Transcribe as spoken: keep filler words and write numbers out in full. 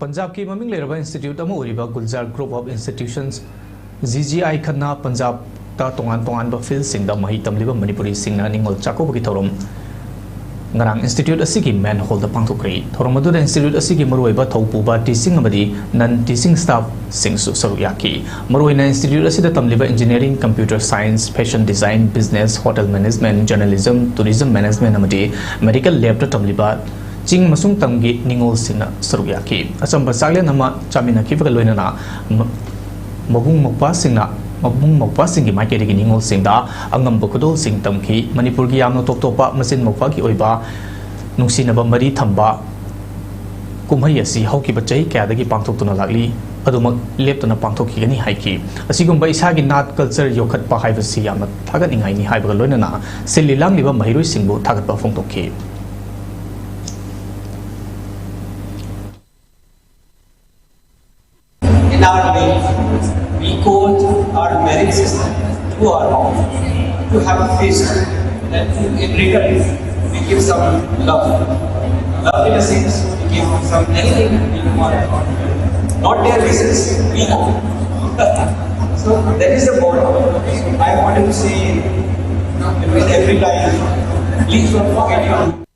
ꯄꯟꯖꯥꯕꯀꯤ ꯃꯃꯤꯡ ꯂꯩꯔꯕ ꯏꯟꯁꯇꯤꯇ꯭ꯌꯨꯠ ꯑꯃ ꯑꯣꯏꯔꯤꯕ ꯒꯨꯜꯖꯥꯔ group of institutions, G G ꯑꯥꯏ, ꯈꯟꯅ ꯄꯟꯖꯥꯕꯇ ꯇꯣꯉꯥꯟ ꯇꯣꯉꯥꯟꯕ ꯐꯤꯜꯗꯁꯤꯡꯗ ꯃꯍꯩ ꯇꯝꯂꯤꯕ ꯃꯅꯤꯄꯨꯔꯤꯁꯤꯡꯅ ꯅꯤꯡꯉꯣꯜ ꯆꯥꯛꯀꯧꯕꯒꯤ ꯊꯧꯔꯝ ꯉꯔꯥꯡ ꯏꯟꯁꯇꯤꯇ꯭ꯌꯨꯠ ꯑꯁꯤꯒꯤ ꯃꯦꯟ ꯍꯣꯜꯗ ꯄꯥꯡꯊꯣꯛꯈ꯭ꯔꯦ꯫ ꯊꯧꯔꯝ ꯑꯗꯨꯗ ꯏꯟꯁꯇꯤꯇ꯭ꯌꯨꯠ ꯑꯁꯤꯒꯤ ꯃꯔꯨꯑꯣꯏꯕ ꯊꯧꯄꯨꯕ, ꯇꯤꯆꯤꯡ ꯑꯃꯗꯤ ꯅꯟ ꯇꯤꯆꯤꯡ ꯁ꯭ꯇꯥꯐꯁꯤꯡꯁꯨ ꯁꯔꯨꯛ ꯌꯥꯈꯤ꯫ ꯃꯔꯨꯑꯣꯏꯅ ꯏꯟꯁꯇꯤꯇ꯭ꯌꯨꯠ ꯑꯁꯤꯗ ꯇꯝꯂꯤꯕ engineering, computer science, fashion design, business, hotel management, journalism, tourism management ꯑꯃꯗꯤ ꯃꯦꯗꯤꯀꯦꯜ ꯂꯦꯕꯇ ꯇꯝꯂꯤꯕ ꯆꯤꯡ ꯑꯃꯁꯨꯡ ꯇꯝꯒꯤ ꯅꯤꯉꯣꯜꯁꯤꯡꯅ ꯁꯔꯨꯛ ꯌꯥꯈꯤ꯫ ꯑꯆꯝꯕ ꯆꯥꯛꯂꯦꯟ ꯑꯃ ꯆꯥꯃꯤꯟꯅꯈꯤꯕꯒ ꯂꯣꯏꯅꯅ ꯃ-, ꯃꯕꯨꯡ ꯃꯧꯄ꯭ꯋꯥꯁꯤꯡꯅ, ꯃꯕꯨꯡ ꯃꯧꯄ꯭ꯋꯥꯁꯤꯡꯒꯤ ꯃꯥꯏꯀꯩꯗꯒꯤ ꯅꯤꯉꯣꯜꯁꯤꯡꯗ ꯑꯉꯝꯕ ꯈꯨꯗꯣꯜꯁꯤꯡ ꯇꯝꯈꯤ꯫ ꯃꯅꯤꯄꯨꯔꯒꯤ ꯌꯥꯝꯅ ꯇꯣꯞ ꯇꯣꯞꯄ ꯃꯆꯤꯟ ꯃꯧꯄ꯭ꯋꯥꯒꯤ ꯑꯣꯏꯕ ꯅꯨꯡꯁꯤꯅꯕ ꯃꯔꯤ ꯊꯝꯕ ꯀꯨꯝꯍꯩ ꯑꯁꯤ ꯍꯧꯈꯤꯕ ꯆꯍꯤ ꯀꯌꯥꯗꯒꯤ ꯄꯥꯡꯊꯣꯛꯇꯨꯅ ꯂꯥꯛꯂꯤ, ꯑꯗꯨꯃꯛ ꯂꯦꯞꯇꯅ ꯄꯥꯡꯊꯣꯛꯈꯤꯒꯅꯤ ꯍꯥꯏꯈꯤ꯫ ꯑꯁꯤꯒꯨꯝꯕ ꯏꯁꯥꯒꯤ ꯅꯥꯠ ꯀꯜꯆꯔ ꯌꯣꯛꯈꯠꯄ ꯍꯥꯏꯕꯁꯤ ꯌꯥꯝꯅ ꯊꯥꯒꯠꯅꯤꯡꯉꯥꯏꯅꯤ ꯍꯥꯏꯕꯒ ꯂꯣꯏꯅꯅ ꯁꯤꯜꯂꯤ ꯂꯥꯡꯂꯤꯕ ꯃꯍꯩꯔꯣꯏꯁꯤꯡꯕꯨ ꯊꯥꯒꯠꯄ ꯐꯣꯡꯗꯣꯛꯈꯤ꯫ In our way, we quote our merits to our home, to have a feast, and in return, we give some love. Love in a sense, we give some anything we want. Not their wishes, we know. So that is the bond. I wanted to say, you know, every time, please don't forget your